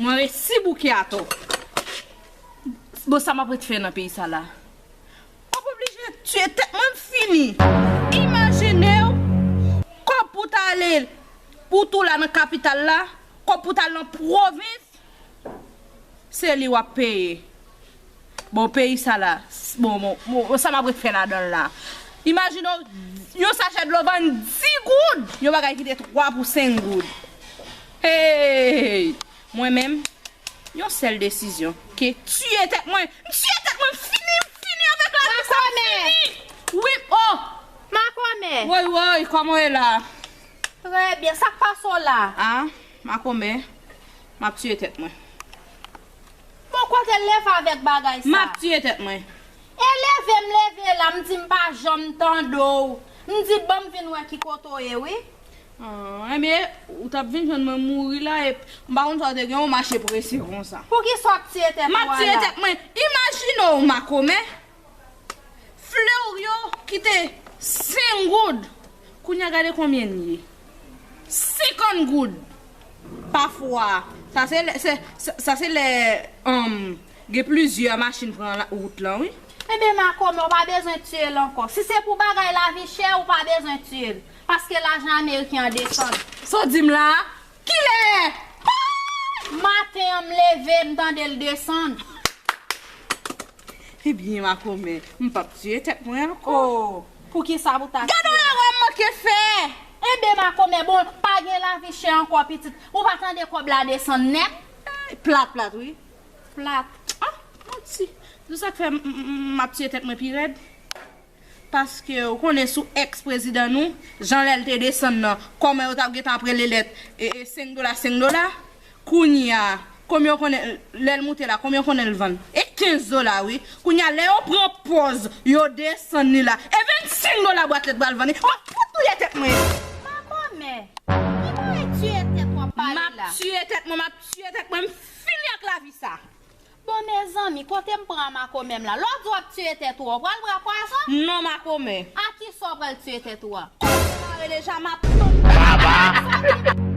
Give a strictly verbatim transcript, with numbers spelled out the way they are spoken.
Mwen resi bouke atò. Bon, sa m ap ret fè nan peyi sa la? M ap oblije tiye tèt mwen, m fini. Imajine w, kòb pou t ale, pou tou la nan kapital la, kòb pou t al nan pwovens, se li w ap peye. Bon, peyi sa la, s- bon, bon, bon, sa m ap ret fè ladan l la? Imajine w, yon sachè dlo vann dis goud, yon bagay ki te twa pou senk goud. Hey! Mwen menm, yon sèl desizyon, ke tiye tèt mwen. M tiye tèt mwen, m fini, m fini avèk lavi sa, m fini. Wi, oh! Makomè! Woy, woy, kòman w ye la? Trè byen, sa k pase w la? Ah, makomè, m ap tiye tèt mwen. Bon, kote l leve avèk bagay sa? M ap tiye tèt mwen. E leve m leve la, m di m pa janm tande w. M di ban m vin wè ki kote w ye, wi. Ah, ebyen, ou t ap vin jwenn mwen mouri la, e m pa konn sa w te gen, ou mache prese konsa. Poukisa w ap tiye tèt ou a la? M ap tiye tèt mwen. Imajine w, makomè. Fleur yo ki te senk goud, kounye a gade konbyen l ye. Senkant goud pa fwa. Sa se lè, se, sa, sa se lè, um, gen plizyè machin pran la, wout lan, wi. Ebyen, makomè, w pa bezwen tiye l ankò. Si se pou bagay lavi chè, ou pa bezwen tiye l. Paske lajan ameriken an desann. Sa w di m la a? Kilè? Maten an, m leve, m tande l desann. Ebyen, makomè, m p ap tiye tèt mwen ankò. Oh, poukisa pou ta... Gade yon erè m manke fè! Enben, makomè, bon, pa gen lavi chè ankò, pitit. Ou pa tande kòb la desann nèt? Eh, plat, plat, wi. Plat. Ah, manti. Se sa k fè m, m, m, m ap tiye tèt mwen pi rèd. Paske ou konnen sou èks prezidan nou, jan lè l te desann nan, kòman yo t ap gentan ap rele lèt, e, e, senk dola, senk dola. Kounye a, konbyen w konnen, lè l moute la, konbyen w konnen l vann? E kenz dola, wi. Kounye a, lè yo pran pòz, yo desann li la, e vennsenk dola bwat lèt pral vann li. M ap fout touye tèt mwen. Makomè, ki bagay tiye tèt w ap pale la? M ap tiye tèt mwen, m ap tiye tèt mwen, m fini ak lavi sa. Bon, mezanmi, kote m pran makomè m la? Lè w di w ap tiye tèt ou a, w pral pran pwazon? Non, makomè. A kisa w pral tiye tèt ou a? Kòm se mare deja, m ap tann.